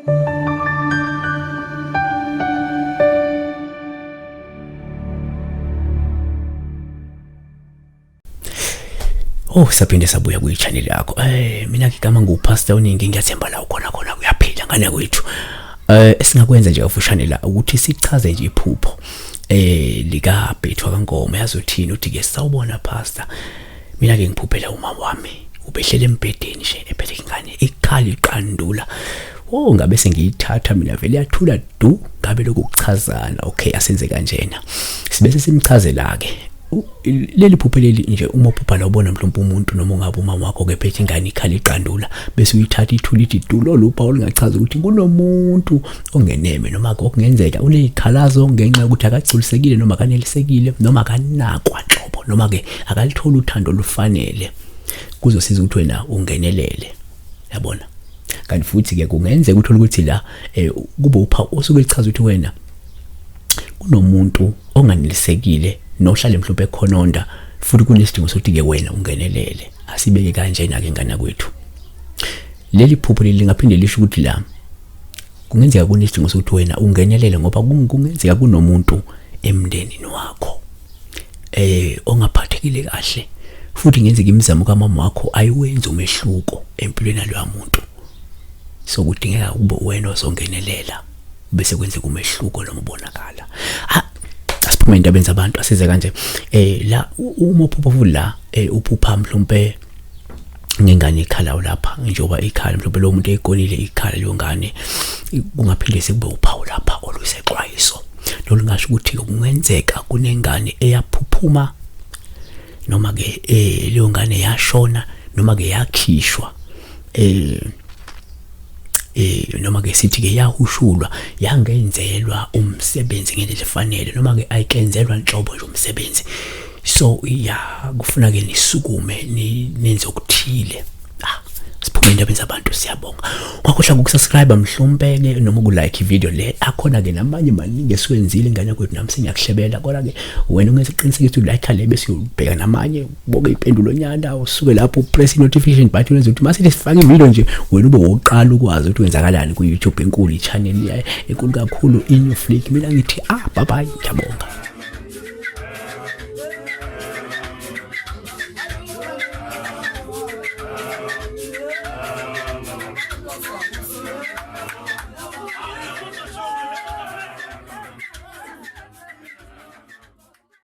Oh, saphinde sabuya kwi-channel yakho. Mina ke igama nguPastor Uningi, ngiyathemba la ukhona khona kuyaphila ngane kwethu. Esingakwenza nje kafushane la ukuthi sichaze nje iphupho lika Bhethwa kaNkomo. Yazothini uthi ke sawubona Pastor. Mina ke ngiphuphela umama wami ubehlele embhedeni nje ephethe ingane ikhala iqandula. Oh, ngabe sengiyithatha mina vele yathula du, ngabe lokhu kuchazana. Okay, asenze kanjena. Sibese simchazela ke leli phupho leli nje. Uma uphupha la ubona mhlawumbe umuntu noma ungabe umama wakho ke phethe ingane ikhala iqandula bese uyithatha ithula ithi du, lolu uphawu olungachaza ukuthi kunomuntu ongeneme noma okungenzeka unezikhalazo ngenxa yokuthi akagculisekile noma akanelisekile noma akanakwa nhlobo noma ke akalitholi uthando olufanele. Kuzosiza ukuthi wena ungenelele, yabona. Kanti futhi ke kungenzeka uthole ukuthi la kube uphawu osuke lichaza ukuthi wena kunomuntu onganelisekile nohlale mhlawumbe ekhononda, futhi kunesidingo sokuthi ke wena ungenelele. Asibeke kanjena ke ngana kwethu. Leli phupho leli lingaphinde lisho ukuthi la kungenzeka kunesidingo sokuthi wena ungenelele ngoba kungenzeka kunomuntu emndenini wakho ongaphathekile kahle, futhi kungenzeka imizamo kamama wakho ayiwenzi umehluko empilweni yaloya muntu. So kudingeka kube wena ozongenelela bese kwenzeka umehluko noma ubonakala. Asiphume endabeni zabantu, asize kanje. La uma uphupha futhi la uphupha mhlawumbe ngengane ikhalayo lapha, njengoba ikhala mhlawumbe lo muntu eyigonile ikhala leyo ngane, kungaphinde sekube uphawu lapha olusexwayiso lolungasho ukuthi kungenzeka kunengane eyaphuphuma noma ke leyo ngane yashona noma ke yakhishwa noma ke sithi ke yahushulwa, yangenzelwa umsebenzi ngendlela efanele noma ke ayikenzelwa nhlobo nje umsebenzi. So ya kufuna ke nisukume nenze okuthile. Siphume endabeni zabantu, siyabonga. Kwakhohlwa ukusubscribe mhlawumbe ke noma ukulike ivideo le. Akhona ke namanye maningi esiwenzile ingane kwethu, nami sengiyakuhlebela. Kodwa ke wena ungenza uqinisekise ukuthi ulike le bese uyobheka namanye, ubuke impendulo nyanda, usuke lapho upress i-notification button wenze ukuthi mase sifake ivideo nje wena ube wokuqala ukwazi ukuthi kwenzakalani ku YouTube enkulu, i-channel enkulu kakhulu, iNew Flick. Mina ngithi bye bye, ngiyabonga.